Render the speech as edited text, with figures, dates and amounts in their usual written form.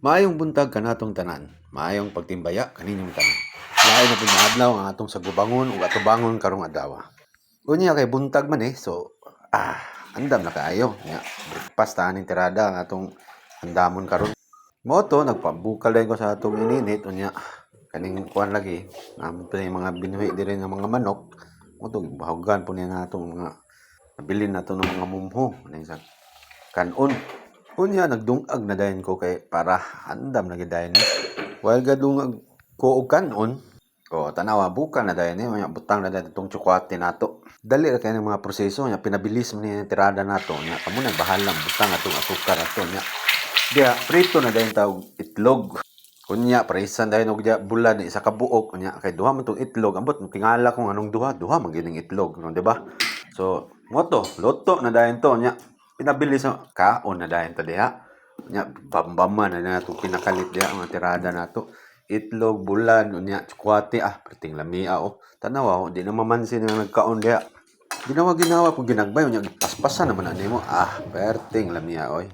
Maayong buntag kanatong tanan. Maayong pagtimbaya kaninyong tanan. Lain na pud nga adlaw ang atong sagubangon ug atubangon karong adlaw. Unya kay buntag man eh, so andam na kaayo. Nya breakfast ta aning tirada ang atong andamon karon. Mao to, nagpabukal dayon ko sa atong ininit, unya kaning kuan lagi, naa pa yung mga binuhi diri nga mga manok. Mao to bahugan po niya natong mga nabilin nato ng mga mumho kaning sa kanon. Unya nagdungag na dayon ko kay para andam na gid dayon ni. While gadungag ko og kanon, oh, tanawa, bukal na dayon ni, unya butang na dayon itong tsokolate nato. Dali ra kay ng mga proseso nya, pinabilis man ni ang tirada nato nya, kamo na bahala butang atong asukar ato nya. Diya prito na dayon ta og itlog. Unya paresan dayon og diya bulad ni isa ka buok, unya kay duha man tong itlog, ambot tingala kung anong duha, duha man gyud ning itlog, no, di ba? So, mo to, luto na dayon to nya. Pinabilis na kaon na dayon ta diha. Nya bambama na nato pinakalit diha ang tirada nato. Itlog, bulad, unya tsokolate, perting lamia oh. Tanawa oh, di na mamansin nga nagkaon diha. Ginawa ginawa pug ginagbay, unya gipaspasan naman na nimo. Ah, perting lamia oy.